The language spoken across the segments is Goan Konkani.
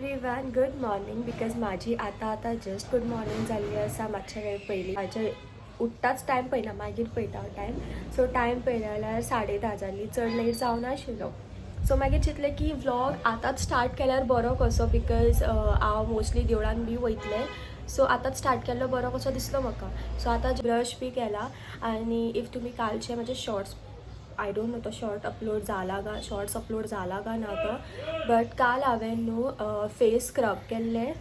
Everyone, good morning. Because माझी आतां आतां जस्ट गुड मॉर्निंग जाल्ली आसा. मातशे वेळ पयलीं म्हाजे उठताच टायम पळयना, मागीर पळयता हांव टायम. सो टायम पळयले जाल्यार 10:30 जाल्ली, चड लेट जावनाशिल्लो. सो मागीर चिंतलें की व्लॉग आतांच स्टार्ट केल्यार बरो कसो, because हांव मोस्टली देवळान बी वयतलें. सो आतांच स्टार्ट केल्लो बरो कसो दिसलो म्हाका. सो आतां ब्रश बी केला आनी if तुमी कालचे म्हाजे शॉर्ट्स, I don't know तो शॉर्ट अपलोड जाला का, शॉर्ट्स अपलोड जाला का ना तो, बट काल हांवें न्हू फेस स्क्रब केल्लें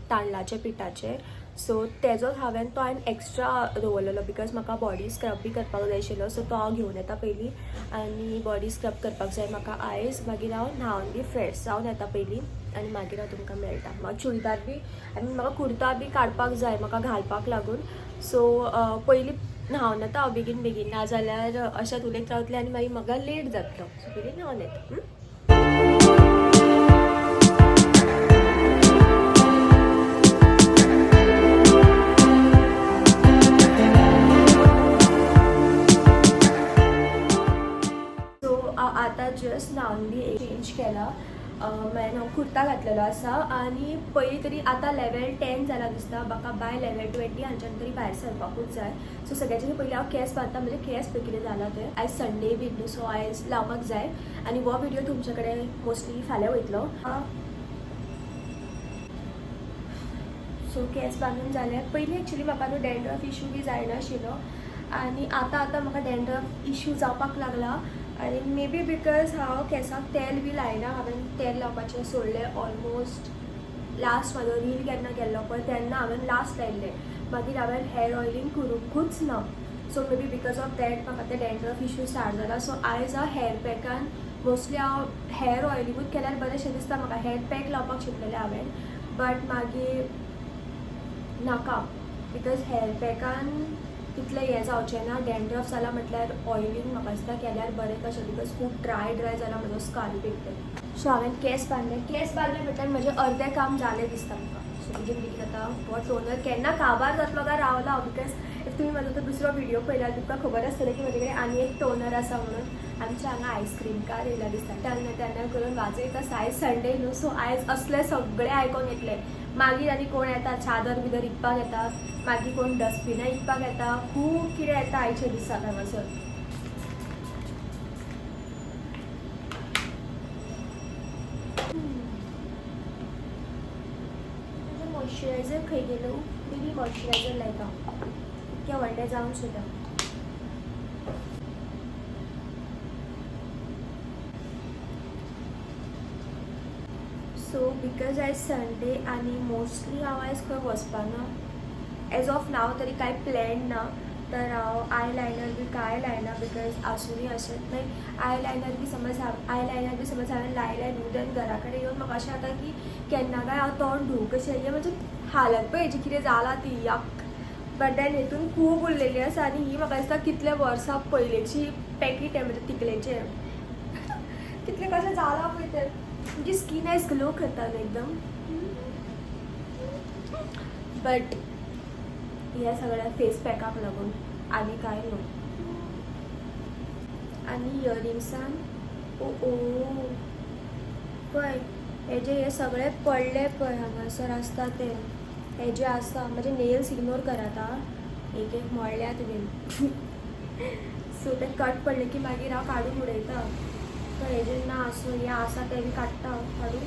तांदळाच्या पिठाचें. सो तेजोच हांवें तो हांवें एक्स्ट्रा दवरलेलो because म्हाका बॉडी स्क्रब बी करपाक जाय आशिल्लो. सो तो हांव घेवन येता पयलीं आनी बॉडी स्क्रब करपाक जाय म्हाका आयज. मागीर हांव न्हांवन बी फ्रेश जावन येता पयलीं आनी मागीर हांव तुमकां मेळटा. म्हाका चुडीदार बी आनी म्हाका कुर्ता बी काडपाक जाय म्हाका घालपाक लागून. सो पयलीं न्हांवन येता हांव बेगीन बेगीन, नाजाल्यार अशेंच उलयत रावतलें आनी मागीर म्हाका लेट जातलो. सो पयलीं न्हांवन येता. सो हांव आतां जस्ट न्हांवन बी चेंज केला. मागीर हांव कुर्ता घातलेलो आसा आनी पयलीं तरी आतां लेवल 10 जाला दिसता म्हाका. बाय लेवल 20 हांच्यान तरी भायर सरपाकूच जाय. सो सगळ्याच्या पयलीं हांव केंस बांदता, म्हणजे केंस पळय कितें जाला तें. आयज संडे बी न्हू, सो आयज लावपाक जाय आनी हो व्हिडियो तुमचे कडेन मोस्टली फाल्यां वयतलो. सो केंस बांदून जाले. पयलीं एक्चुली म्हाका न्हू डॅन्ड्रफ इशू बी जायनाशिल्लो आनी आतां आतां म्हाका डॅन्ड्रफ इशू जावपाक लागला आनी मे बी because हांव केंसाक तेल बी लायना. हांवें तेल लावपाचें सोडलें ऑलमोस्ट. लास्ट म्हाजो रील केन्ना केल्लो पळय तेन्ना हांवें लास्ट लायिल्लें. मागीर हांवें हेअर ऑयलींग करूंकूच ना. So maybe because of that म्हाका ते डॅन्ड्रफ इशू स्टार्ट जाला. सो आयज हांव हेअर पॅकान मोस्टली हांव हेअर ऑयलिंगूच केल्यार बरेंशें दिसता म्हाका. हेअर पॅक लावपाक चिंतलेलें हांवें, बट मागीर नाका, because hair पॅकान तितलें हें जावचें ना. डॅन्ड्रफ जाला म्हटल्यार ऑयलींग म्हाका दिसता केल्यार बरें कशें, because खूब ड्राय ड्राय जाला म्हजो स्काल्प एकदम. सो हांवें केंस बांदले. केंस बांदले म्हटल्यार म्हजें अर्दें काम जालें दिसता म्हाका. सो बेगीन बेगीन आतां हो टोनर केन्ना काबार जातलो काय रावला हांव, because if तुमी म्हाजो तो दुसरो व्हिडियो पळयल्यार तुमकां खबर आसतलें की म्हजे कडेन आनी एक टोनर आसा म्हणून. आमच्या हांगा आयस्क्रीम कार येयला दिसता, टन्न टन्न करून वाजयता. आयज संडे न्हू, सो आयज असले सगळे आयकोन येतले. मागीर आनी कोण येता, चादर बिदर इकपाक येता, मागीर कोण डस्टबिनां इकपाक येता, खूब कितें येता आयच्या दिसाक हांगासर. म्हजो मॉइश्चरायझर खंय गेलो? बेबी मॉइश्चरायझर लायता, इतकें व्हडलें जावन सुद्दां. सो because आयज संडे आनी मोस्टली हांव आयज खंय वचपाना, एज ऑफ नाव तरी कांय प्लॅन ना, तर हांव I liner बी कांय लायना, because आसुनूय अशें मागीर I liner बी समज हांव I liner बी समज हांवें लायलें न्हू, देन घरा कडेन येवन म्हाका अशें जाता की केन्ना काय हांव तोंड धुवूं कशें. हें म्हणजे हालत पळय हेजी कितें जाला ती, यक. बट then हेतून खूब उरलेली आसा आनी ही म्हाका दिसता कितले वर्सां पयलेची पॅकीट आहे, म्हणजे तिकलेचें कितलें कशें जालां पळय तें. म्हणजे स्कीन आयज ग्लो करता न्हू एकदम, बट ह्या सगळ्या फेस पॅकाक लागून आनी कांय न्हू. आनी इयरिंग्सान ओ ओ पळय हेजे हे सगळे पडले पळय हांगासर आसता ते हेजे आसा. म्हजे नेल्स इग्नोर करात आं, एक एक मोडल्यात बीन. सो ते कट पडले की मागीर हांव काडून उडयता. पळय हेजे ना, सो हे आसा ते बी काडटा हांव काडून.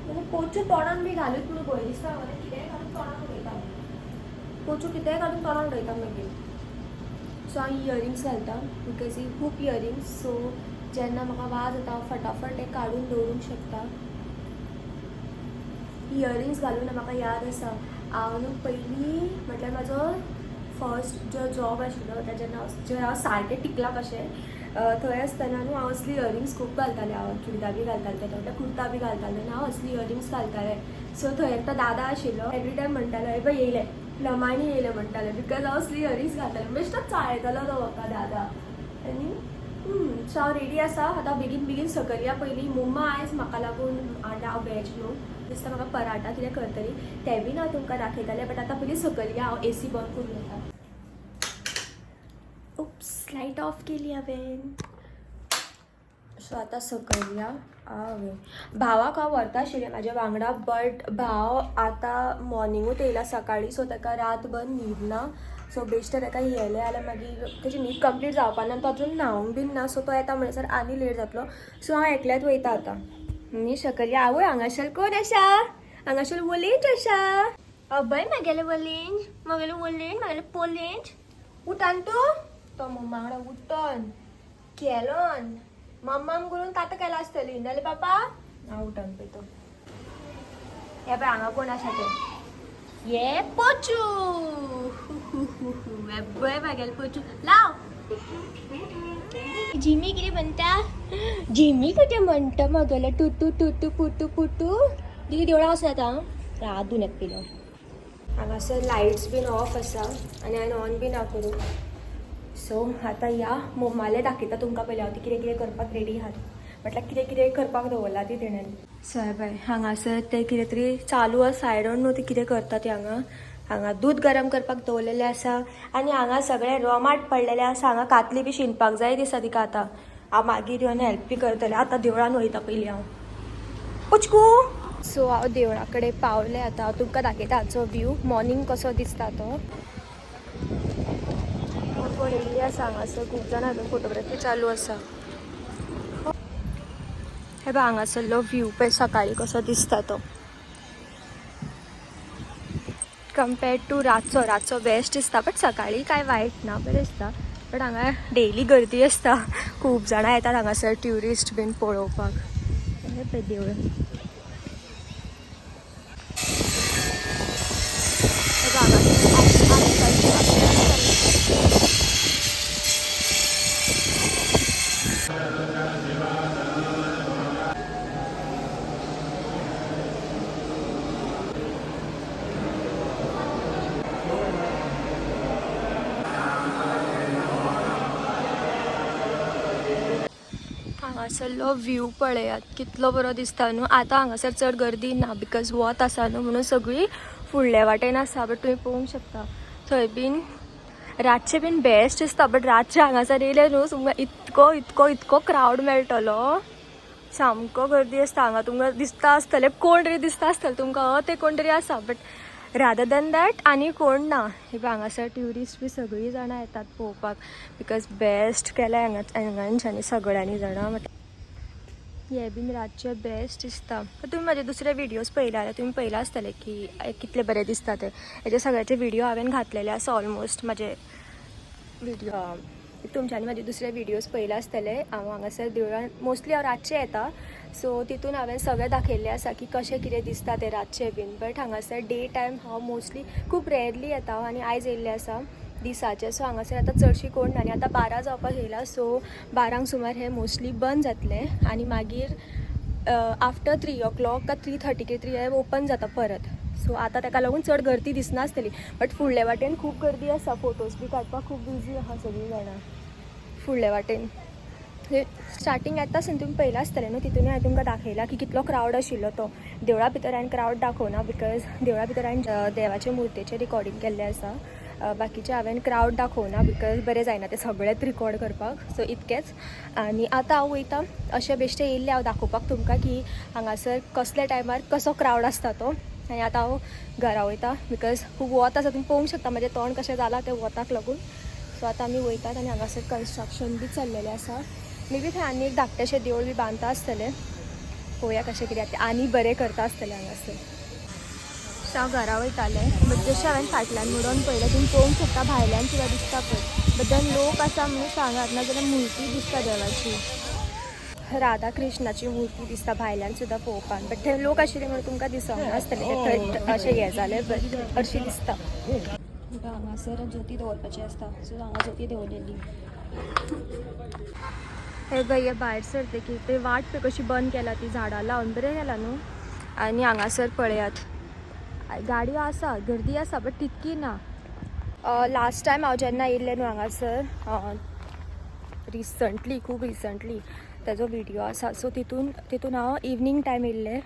म्हणजे पोचू तोंडान बी घालूत म्हणून भंय दिसता म्हाका. कितेंय घालून तोंडान उडयता, पोचू कितेंय घालून तोंडान उडयता मागीर. सो हांव इयरिंग्स घालता because he hoop earrings, so जेन्ना म्हाका वाज येता हांव फटाफट ते काडून दवरूंक शकता. इयरिंग्स घालून म्हाका याद आसा, हांव न्हू पयलीं म्हटल्यार म्हाजो फर्स्ट जो जॉब आशिल्लो तेजें हांव जंय हांव सारकें टिकलां कशें, थंय आसतना न्हू हांव असली इयरिंग्स खूब घालतालें. हांव चुडीदार बी घालतालें तेन्ना, म्हटल्यार कुर्ता बी घालतालें तेन्ना हांव असली इयरिंग्स घालतालें. सो थंय एकटो दादा आशिल्लो, एवरी टायम म्हणटालो, हे पळय येयले लमाणी येयले म्हणटाले, because हांव असली इयरिंग्स घालतालें. बेश्टोच चाळयतालो तो म्हाका दादा. आनी सो हांव रेडी आसा आतां, बेगीन बेगीन सकयल या पयलीं. मम्मा आयज म्हाका लागून हांव वेज न्हू दिसता म्हाका पराठा कितें करतली, तें बी हांव तुमकां दाखयतलें. बट आतां पयलीं सकयल या, हांव एसी बंद करून येता. उप्स, लायट ऑफ केली हांवें. सो आतां सकयल या. आवय, भावाक हांव व्हरता आशिल्लें म्हाज्या वांगडा, बट भाव आतां मॉर्निंगूच येयला सकाळी, सो ताका रातभर न्हीद ना. सो बेश्टे ताका येयलें जाल्यार मागीर तेजी न्हीद कंप्लीट जावपा ना, तो अजून न्हावंक बीन ना, सो तो येता म्हणसर आनी लेट जातलो. सो हांव एकल्याच वयता आतां. न्ही सकयल या. आवय, हांगासर कोण आसा? हांगासर वलेंज आसा. अभय, म्हागेलें वलेंज, म्हागेलें वलेंज, म्हागेलें पोलेंज. उठान तूं, तो मम्मा वांगडा उठन केलोन, मम्माम करून ताता केला आसतली, नाल्यार पापा ना. उठन पळय तो. हे पळय हांगा कोण आसा ते, ये पोचू. हे पळय म्हागेलें पोचू. लाव जिमी कितें म्हणटा? जिमी कितें म्हणटा? म्हागेलें टुटू टुटू पुटू पुटू. दिदी, देवळा वचून येता रात धुवन येता पयलो. हांगासर लायट्स बीन ऑफ आसा आनी हांवें ऑन बी ना करूं. सो आतां या मम्माले दाखयता तुमकां पयलीं हांव ती कितें कितें करपाक रेडी आहा, म्हटल्यार कितें कितें करपाक दवरलां ती तेणेन. सो हे पळय, हांगासर ते कितें तरी चालू आसा. I don't know ती कितें करता ती. हांगा हांगा दूद गरम करपाक दवरलेलें आसा आनी हांगा सगळें रोमाट पडलेलें आसा. हांगा कातली बी शिनपाक जाय दिसता तिका. आतां हांव मागीर येवन हेल्प बी करतलें. आतां देवळान वयता पयलीं हांव. उचकू. सो हांव देवळा कडेन पावलें. आतां हांव तुमकां दाखयता हाचो व्यू मॉर्निंग कसो दिसता तो. कोण येयल्ली आसा हांगासर, खूब जाणां. फोटोग्राफी चालू आसा. हे पळय, हांगासरलो व्यू पळय सकाळी कसो दिसता तो कम्पेर्ड टू रातचो. रातचो बेस्ट दिसता, बट सकाळी कांय वायट ना, बरें दिसता. बट हांगा डेली गर्दी आसता, खूब जाणां येतात हांगासर ट्युरिस्ट बीन पळोवपाक. हे पळय देवूळ. हे पळय हांगासर आरती. हांगासरलो व्यू पळयात कितलो बरो दिसता न्हू. आतां हांगासर चड गर्दी ना because वत आसा न्हू, म्हणून सगळीं फुडल्या वाटेन आसा. बट तुमी पळोवंक शकता, थंय बीन रातचें बीन बेस्ट दिसता. बट रातचें हांगासर येयलें न्हू, तुमकां इतको इतको इतको क्रावड मेळटलो, सामको गर्दी आसता हांगा. तुमकां दिसता आसतलें, कोण तरी दिसता आसतलें तुमकां, ते कोण तरी आसा, बट रादर दॅन that आनी कोण ना. हे पळय, हांगासर ट्युरिस्ट बी सगळीं जाणां येतात पळोवपाक because best केलां हांगा हांगांच्यानी सगळ्यांनी जाणां. हे बीन रातचे बेस्ट दिसता. तुमी म्हाजे दुसरे व्हिडियोज पळयले जाल्यार तुमी पळयलां आसतलें की कितले बरें दिसता ते. हेजे सगळ्याचे व्हिडिओ हांवें घातलेले आसा ऑलमोस्ट म्हाजे व्हिडिओ. तुमच्यांनी म्हाजे दुसरे व्हिडियोज पळयले आसतले. हांव हांगासर देवळान मोस्टली हांव रातचें येता, सो तितून हांवें सगळें दाखयल्लें आसा की कशें कितें दिसता तें रातचें बीन. बट हांगासर डे टायम हांव मोस्टली खूब रेरली येता आनी आयज येयल्लें आसा दिसाचें. सो हांगासर आतां चडशीं कोण ना आनी आतां 12 जावपाक येयला. सो 12ंक सुमार हें मोस्टली बंद जातलें आनी मागीर आफ्टर 3 ओ क्लॉक का 3:30 कितें तरी हें ओपन जाता परत. सो आतां ताका लागून चड गर्दी दिसनासतली, बट फुडले वाटेन खूब गर्दी आसा. फोटोज बी काडपाक खूब बिजी आहा सगळीं जाणां फुडले वाटेन. स्टार्टींग येता आसतना तुमी पळयलां आसतलें न्हू, तितूनय हांवें तुमकां दाखयलां की कितलो क्रावड आशिल्लो तो. देवळा भितर हांवें क्रावड दाखोवना because देवळा भितर हांवें देवाचे मुर्तेचें रिकॉर्डिंग केल्लें आसा. बाकीचें हांवें क्रावड दाखोवना because बरें जायना तें सगळेंच रिकॉर्ड करपाक. सो इतकेंच आनी आतां हांव वयता. अशें बेश्टें येयल्लें हांव दाखोवपाक तुमकां की हांगासर कसल्या टायमार कसो क्रावड आसता तो. आनी आतां हांव घरा वयता because खूब वत आसा. तुमी पळोवंक शकता म्हाजें तोंड कशें जालां तें वताक लागून. सो आतां आमी वयतात आनी हांगासर कन्स्ट्रक्शन बी चल्लेलें आसा. मे बी थंय आनी एक धाकटेशें देवूळ बी बांदता आसतलें. पळोवया कशें कितें आतां आनी बरें करता आसतलें हांगासर. सो हांव घरा वयतालें, बट जशें हांवें फाटल्यान मुडोन पळयलें, तुमी पळोवंक शकता, भायल्यान सुद्दां दिसता पळय. बट then लोक आसा म्हणून सांगात, नाजाल्यार मुर्ती दिसता देवाची, राधा कृष्णाची मूर्ती दिसता भायल्यान सुद्दां पळोवपाक. बट थंय लोक आशिल्ले म्हणून तुमकां दिसना आसतलें ते थंय अशें हें जालें, बट हरशीं दिसता. हांगासर ज्योती दवरपाची आसता, सो हांगा ज्योती दवरलेली. हे भैया भायर सरते की ते वाट पळय कशी बंद केला ती झाडां लावन, बरें केला न्हू. आनी हांगासर पळयात, गाडयो आसा, गर्दी आसा, बट तितकी ना. लास्ट टायम हांव जेन्ना येयल्लें न्हू हांगासर रिसंटली, खूब रिसंटली, तेजो व्हिडियो आसा. सो तितून तितून हांव इवनींग टायम येयल्लें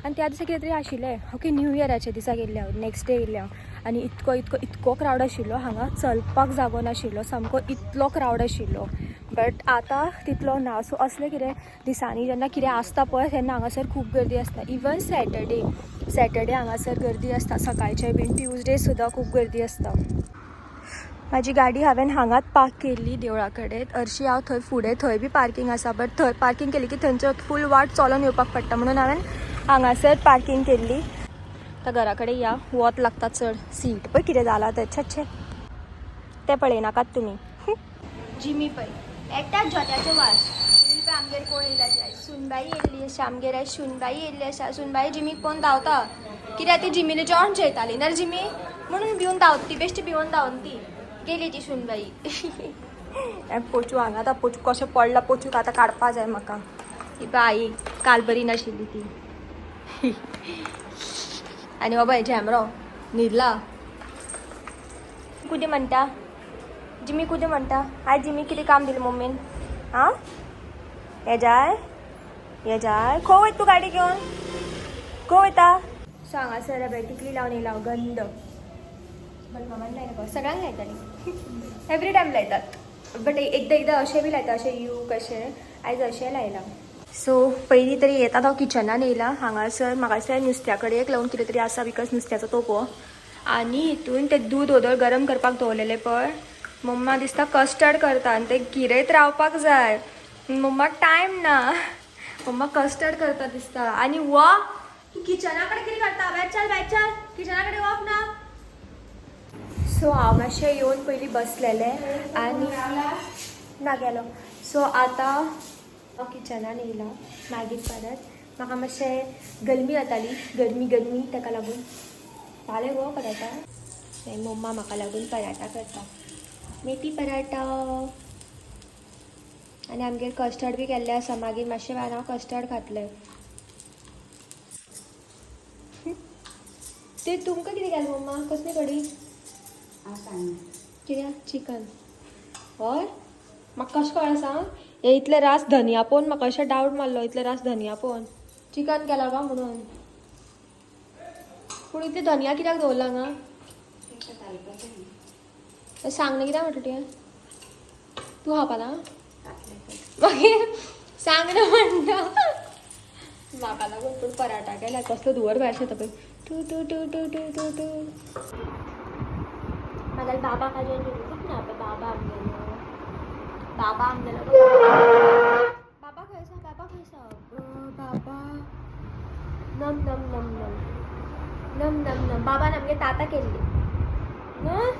आनी त्या दिसा कितें तरी आशिल्लें. ओके, न्यू इयराच्या दिसा गेल्लें हांव, नेक्स्ट डे येयल्लें हांव आनी इतको इतको इतको क्रावड आशिल्लो हांगा, चलपाक जागो नाशिल्लो सामको, इतलो क्रावड आशिल्लो. बट आतां तितलो ना. सो असलें कितें दिसांनी जेन्ना कितें आसता पळय तेन्ना हांगासर खूब गर्दी आसता. इवन सॅटर्डे सॅटर्डे हांगासर गर्दी आसता, सकाळचे बीन. ट्युजडे सुद्दां खूब गर्दी आसता. म्हाजी गाडी हांवें हांगाच पार्क केल्ली देवळा कडेन. हरशीं हांव थंय फुडें थंय बी पार्कींग आसा, बट थंय पार्कींग केली की थंयचो फूल वाट चलोन येवपाक पडटा, म्हणून हांवें हांगासर पार्कींग केल्ली. आतां घरा कडेन या, वत लागता चड. सीट पळय कितें जालां तें, छे छे, तें पळयनाकात तुमी. जिमी पळय एकट्याच जोत्याचो वास. पळय आमगेर कोण येयला ती आयज, सुनबाई येयल्ली आसा आमगेर आयज. सुनबाई येयल्ली आसा. सुनबाई जिमीक पळोवन धांवता, कित्याक ती जिमीले जेवण जेयताली ना जिमी, म्हणून भिवन धांवता ती, बेश्टी भिवन धांवन ती गेली ती सुनबाई. पोचू हांगा आतां, पोचू कशें पडलां, पोचूक आतां काडपा जाय म्हाका. ही पळय आई काल बरी नाशिल्ली ती. आनी हो पळय झेमरो न्हिदला. कुदें म्हणटा जिमी, कुदें म्हणटा आयज जिमी? कितें काम दिलें मम्मीन? आं, हे जाय, हे जाय. खंय वयता तूं गाडी घेवन? खंय वयता? सो हांगासर पळय टिकली लावन येयला हांव, गंध. बट मामान लायना, सगळ्यांक लायताली, एवरी टायम लायतात. बट एकदां एकदां अशें बी लायता, अशें you कशें. आयज अशें लायलां. सो पयलीं तरी येतात हांव किचनान येयला. हांगासर म्हाका दिसता नुस्त्या कडेन लावन कितें तरी आसा, because नुस्त्याचो तोपो. आनी हितून ते दूद वोदोळ गरम करपाक दवरलेलें पळय, मम्मा दिसता कस्टर्ड करता. आनी ते गिरयत रावपाक जाय, मम्माक टायम ना. मम्मा कस्टर्ड करता दिसता. आनी वा, तूं किचना कडेन कितें करता? भायर चल, भायर चल, किचना कडेन वप ना. सो हांव मातशें येवन पयलीं बसलेलें आनी ना गेलो. सो आतां हांव किचनान येयलां. मागीर परत म्हाका मातशें गरमी जाताली, गरमी गरमी, ताका लागून. जालें गो पराठा? मम्मा म्हाका लागून पराठा करता, मेथी पराठा. आनी आमगेर कस्टर्ड बी केल्लें आसा. मागीर मातशें वेळान हांव कस्टर्ड खातलें. ते तुमकां कितें केलें मम्मा? कसली कडी? कित्याक चिकन? हय, म्हाका कशें कळ्ळें सांग? हे इतले रास धनिया पळोवन म्हाका अशें डावट मारलो, इतले रास धनिया पळोवन चिकन केला काय म्हणून. पूण इतले धनिया कित्याक दवरला हांगा, सांग न्ही. कित्याक म्हटलें तुवें? तूं खावपा ना? मागीर सांग ना म्हणटा. म्हाका लागून पूण पराठा केला. कसलो धुंवर भायर सरता पळय. To to to to to to to. म्हाका बाबा काजून खूब ना. बाबा आमगेलो, बाबा आमगेलो, बाबा खंय आसा? बाबा खंय आसा? बाबा, नम नम नम नम नम नम नम. बाबान आमगे ताता केल्ली न्हू.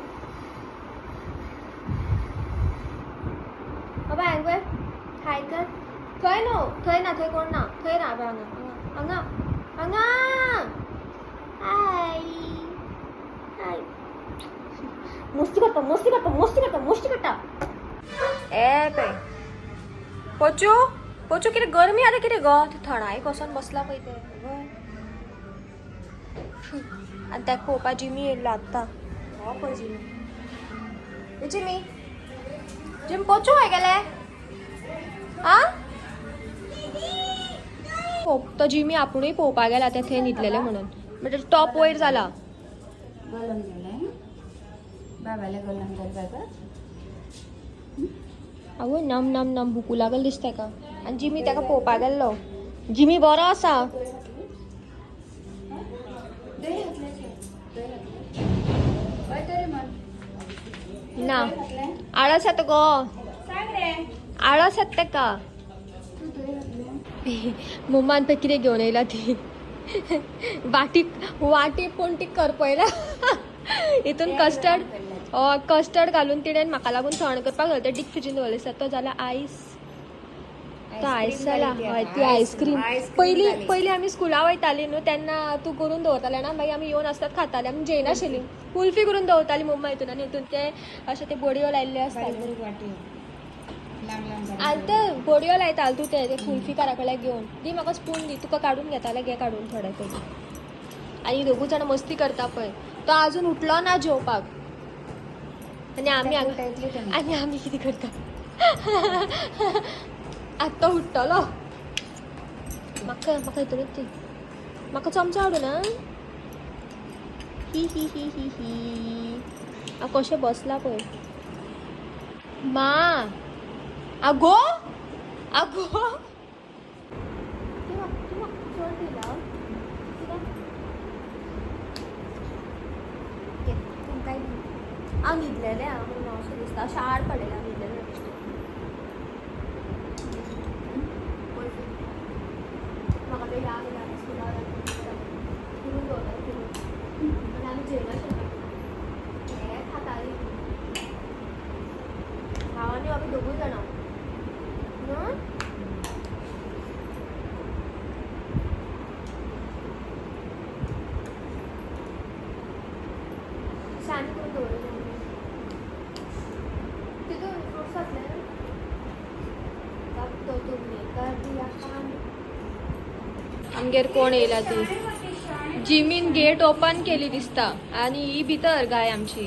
बाबा हांगा पळय, हाय कर. थंय न्हू, थंय ना, थंय कोण ना, थंय ना. हांगा हांगा हांगा, हाय हाय. मस्ती करता, मस्ती करता, मस्ती करता, मस्ती करता. ए पळय पोचू, पोचू, कितें गरमी आतां कितें गो? ते थंडाय कोसोन बसला पळय ते. आनी ताका पळोवपा जिमी येयल्लो आत्तां. हो पळय जिमी, ए जिमी, जिम. पोचू खंय गेले? आ, तो जिमी आपुणूय पळोवपाक गेला ते थंय न्हिदलेले म्हणून, म्हणजे टॉप वयर जाला. गरम जालें बाबाले, गरम जालें बाबा. आवय, नम नम नम, भुकू लागल दिसता ताका. आनी जिमी ताका पळोवपाक गेल्लो. जिमी बरो आसा. दही घातलें, दही घातलें, हय तरी म्हण. ना. दही घातलें. आळस येता गो. सांग रे. आळस येता ताका. तूं दही घातलें? मम्मान पळय कितें घेवन येयला ती वाटी. वाटी पूण ती करपयला. हितून कस्टर्ड, हय, कस्टर्ड घालून तिणें म्हाका लागून थंड करपाक घालता. डीप फ्रिजीन दवरलें आसा. तो जाला आयस, तो आयस जाला. हय, ती आयस्क्रीम. पयलीं पयलीं आमी स्कुला वयताली न्हू तेन्ना तूं करून दवरतालें ना, मागीर आमी येवन आसतात खाताले, आमी जेयनाशिल्लीं. कुल्फी करून दवरताली मम्मा हितून. आनी हितून ते अशे ते बडयो लायिल्ले आसताले. बारीक बारीक वाटी, लांब लांब. आनी ते बडयो लायताले तूं ते कुल्फी कारा कडल्यान घेवन. दी म्हाका स्पून दी, तुका काडून घेताले. घे काडून थोडे पयलीं. आनी दोगूय जाणां मस्ती करता पळय. तो आजून उठलो ना जेवपाक. आनी आमी हांगा, आनी आमी कितें करता? आतां तो उठ्ठलो. म्हाका म्हाका हितूनच दी, म्हाका चमचो हाडून. आं, ही ही ही ही ही. हांव कशें बसलां पळय. मा आगो आगो तूं म्हाका चड दिला कित्याक घे तुमकांय दी. हांव न्हिदलेलें आं म्हणून हांव अशें दिसता अशें आड पडलेलें हांव न्हिदलेलें बेश्टें. म्हाका ते याद येता स्कुलार करून दवरतालें करून आनी आमी जेवणाशिल्लें हें खातालीं हांव आनी अभि दोगूय जाणां न्हू. शानी करून दवरलें तितून फ्रुट्स घातले तब तो तुमने कर दिया काम. आमगेर कोण येयला ती जिमीन गेट ओपन केली दिसता आनी ही भितर गाय आमची.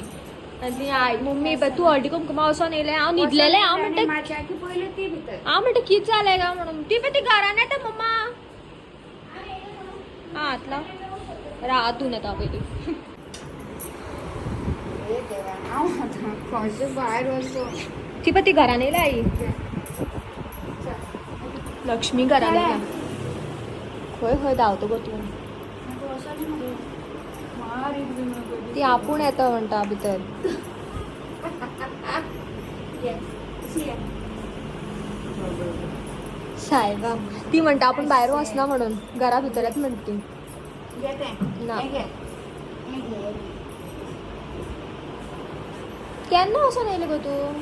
आनी ती आई मम्मी तूं हळदी कुमकुमा वचोन येयलें हांव न्हिदलेलें. हांव म्हणटा माझ्या की पयलीं ती भितर. हांव म्हणटा कितें जालें काय म्हणून ती पळय ती घरान येता मम्मा. आं हात लाव राव हातून येता पयलीं. हे देवा, हांव आतां कशें भायर वचूं? ती पळय ती घरान येयल्या आई. लक्ष्मी घरान येयल्या. खंय खंय धांवता गो तूं. ती आपूण येता म्हणटा भितर. सायबा ती म्हणटा आपूण भायर वचना म्हणून घरा भितरच म्हणटा ती. ना. केन्ना वचोन येयलें गो तूं?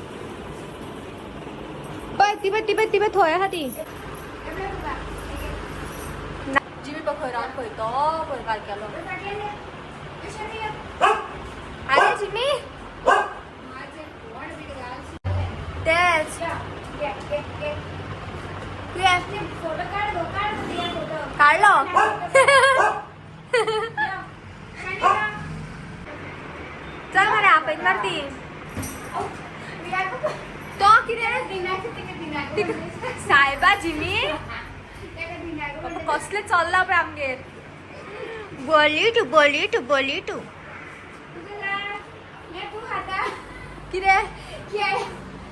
पळय ती पळय ती पळय ती पळय थंय आहा ती. जिमी पळय खंय रावन पळय तो पळय बारकेलो. आरे जिमी तेच तुवें काडलो. चल मरे आपयत मार ती. तो कितें सायबा जिमी कसलें चल्लां पळय आमगेर. बली टू बली टू बली टू कितें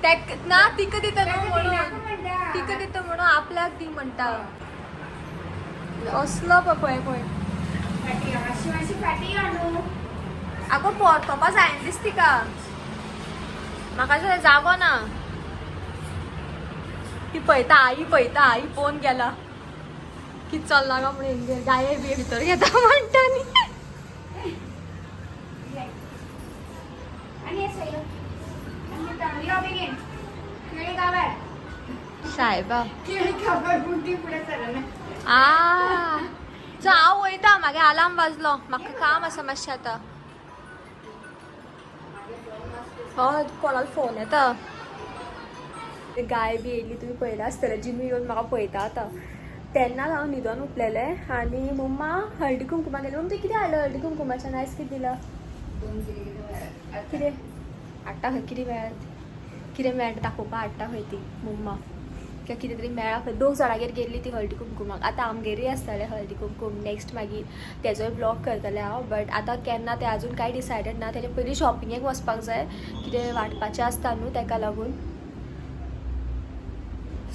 तेक ना तिका दिता न्हू म्हणून तिका दिता म्हणून आपल्याक दी म्हणटा. असलो पळय पळय आगो परतोपा जायना दिस तिका. म्हाका दिसता जागो ना. ती पळयता आई पळयता आई पळोवन गेला कितें चल्लां काय म्हणून हेंगेर गाये बिये भितर घेता म्हणटा न्ही. सायबा आ चल हांव वयता मागीर आलार्म वाजलो म्हाका काम आसा मातशें आतां. हय कोणालो फोन येता. गाय बी येयली तुमी पळयलां आसतलें. जिमी येवन म्हाका पळयता आतां. तेन्नाच हांव न्हिदोन उठलेलें आनी मम्मा हळदी कुंकुमा गेली. मम्मा तुवें कितें हाडलें हळदी कुंकुमाच्यान? आयज कितें दिलां कितें हाडटा खंय? कितें मेळत कितें मेळटा दाखोवपा हाडटा खंय ती मम्मा किंवा कितें तरी मेळ्ळा खंय. दोग जाणागेर गेल्ली ती हळदी कुंकुमाक. आतां आमगेरूय आसतलें हळदी कुंकूम नेक्स्ट मागीर तेजोय ब्लॉग करतलें हांव. बट आतां केन्ना तें आजून कांय डिसायडेड ना. तेजे पयलीं शॉपिंगेक वचपाक जाय कितें वांटपाचें आसता न्हू तेका लागून.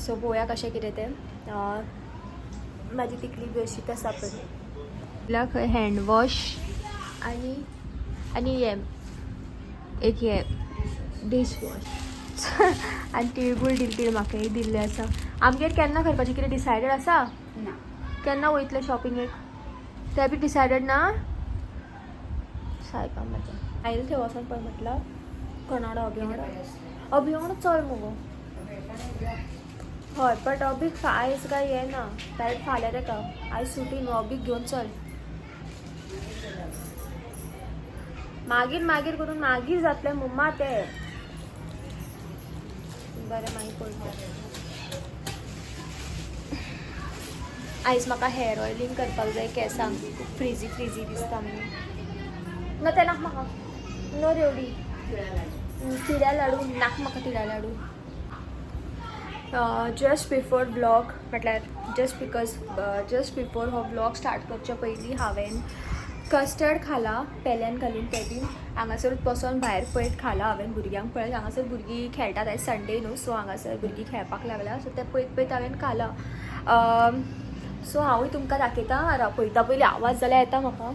सो पळोवया कशें कितें तें. म्हाजी तिकली बी अशीच आसा पळय. खंय हँड वॉश आनी आनी हें एक हें डिश वॉश आनी तिळगूळ दिली तिणें म्हाका एक दिल्लें आसा. आमगेर केन्ना करपाचें कितें डिसायडेड आसा? ना. केन्ना वयतले शॉपिंगेक तें बी डिसायडेड ना? सायबा म्हाज्या आयले थंय वचोन पळय म्हटल्यार कोणाडो अभि वांगडा अभि वांगडा चल मुगो. हय बट अभीक आयज काय येना डायरेक्ट फाल्यां तेका. आयज सुटी न्हू अभीक घेवन चल. मागीर मागीर करून मागीर जातलें मम्मा तें. बरें मागीर पळोवया. आयज म्हाका हेअर ऑयलींग करपाक जाय केंसांक. खूब फ्रिजी फ्रिजी दिसता म्हणून. ना तें नाक म्हाका नो रेवडी तिळ्या लाडू नाक म्हाका तिळ्या लाडू. जस्ट बिफोर ब्लॉग म्हटल्यार जस्ट because just before हो ब्लॉग स्टार्ट करचे पयलीं हांवें कस्टर्ड खाला पेल्यान घालून, ते बीन हांगासरूच बसोन भायर पळयत खाला हांवें. भुरग्यांक पळयत, हांगासर भुरगीं खेळटात. आयज संडे न्हू, सो हांगासर भुरगीं खेळपाक लागला, सो ते पळयत पळयत हांवें खाला. सो हांवूय तुमकां दाखयता. राव, पळयता पयलीं, आवाज जाल्यार येता म्हाका.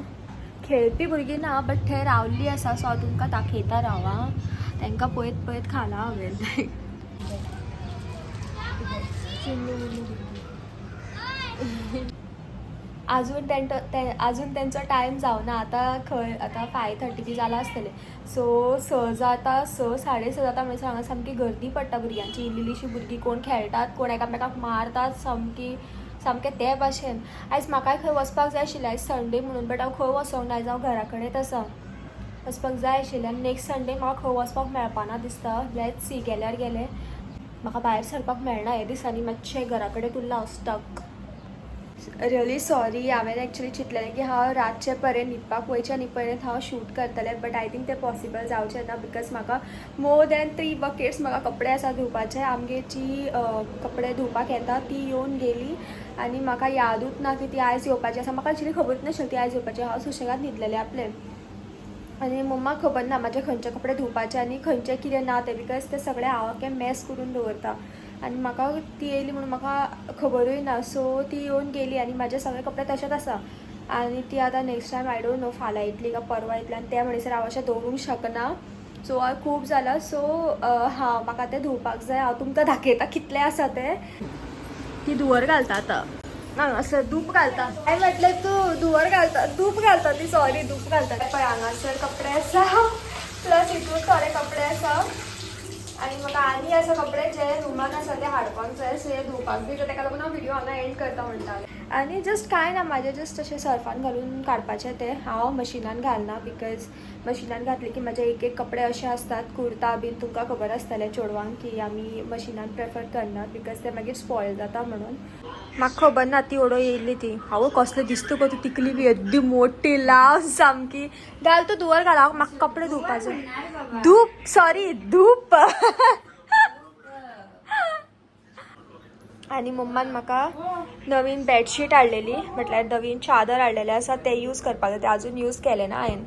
खेळपी भुरगीं ना, बट थंय रावल्ली आसा. सो हांव तुमकां दाखयता, राव आं. तांकां पळयत पळयत खाला हांवें. चिन्नू मुन्नू भुरगीं. अजून तेंचो ते अजून तेंचो टायम जावना. आतां खंय, आतां 5:30 बी जालां आसतलें. सो 6 जाता, 6, 6:30 जाता म्हणसर हांगा सामकी गर्दी पडटा भुरग्यांची. इल्ली इल्लीशीं भुरगीं, कोण खेळटात, कोण एकामेकाक मारतात, सामकी सामकें ते भाशेन. आयज म्हाकाय खंय वचपाक जाय आशिल्लें, आयज संडे म्हणून, बट हांव खंय वचोंक ना. आयज हांव घरा कडेच आसा. वचपाक जाय आशिल्लें आनी नेक्स्ट संडे म्हाका खंय वचपाक मेळपाना दिसता. Let's see, गेल्यार गेलें. म्हाका भायर सरपाक मेळना हे दिसांनी. मातशें घरा कडेन उरलां हांव स्टक. रियली सॉरी, हांवें एक्चुली चिंतलेलें की हांव रातचें पर्यंत, न्हिदपाक वयच्या न्ही पर्यंत हांव शूट करतलें, बट I think तें पॉसिबल जावचें ना, because म्हाका मोर दॅन 3 बकेट्स म्हाका कपडे आसा धुवपाचे. आमगेर जी कपडे धुवपाक येता ती येवन गेली आनी म्हाका यादूच ना की ती आयज येवपाची आसा. म्हाका एक्चुली खबरूच नाशिल्ली ती आयज येवपाची. हांव सुशेगाद न्हिदलेलें आपलें आनी मम्माक खबर ना म्हाजे खंयचे कपडे धुवपाचे आनी खंयचे कितें ना ते, because ते सगळे हांव आख्खे मॅस करून दवरता आनी म्हाका ती येयली म्हणून म्हाका खबरूय ना. सो ती येवन गेली आनी म्हाजे सगळे कपडे तशेच आसा आनी ती आतां next time, I don't know, फाल्यां येतली काय परवां येतली आनी ते म्हणसर हांव अशें दवरूंक शकना. सो खूब जाला. सो हांव म्हाका ते धुवपाक जाय. हांव तुमकां दाखयता कितले आसा ते. ती धुंवर घालता आतां हांगासर, धूप घालता. हांवें म्हटलें तूं धुंवर घालता, धूप घालता ती, सॉरी, धूप घालता. पळय, हांगासर कपडे आसा, प्लस हितून थोडे कपडे आसा आनी म्हाका आनी आसा कपडे जे रुमान आसा, ते हाडपाक जाय. सो हे धुवपाक बी जाय. ताका लागून हांव व्हिडिओ हांगा एंड करता म्हणटालें. आनी जस्ट कांय ना, म्हाजें जस्ट अशें सर्फान घालून काडपाचें तें. हांव मशिनान घालना, because मशिनान घातले की म्हाजे एक एक कपडे अशे आसतात, कुर्ता बीन, तुमकां खबर आसतलें चेडवांक की आमी मशिनान प्रेफर करनात, because ते मागीर स्पॉयल जाता म्हणून. म्हाका खबर ना ती ओडो येयल्ली ती. हांव कसलें दिसता गो तूं, तिकली बी येद्दी मोठी लाव सामकी. घाल तूं धुंवर घाल, हांव म्हाका कपडे धुवपाक जाय. धूप, सॉरी, धूप. आनी मम्मान म्हाका नवीन बेडशीट हाडलेली, म्हटल्यार नवीन चादर हाडलेले आसा. ते यूज करपाक जाय, ते अजून यूज केले ना हांवें.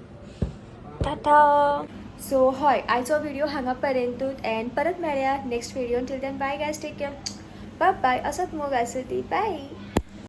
टाटा. सो हय, आयचो व्हिडिओ हांगा पर्यंतूच एंड परत मेळया next video. Till then, bye guys, take care, bye bye. असत मोग आसूं दी, बाय.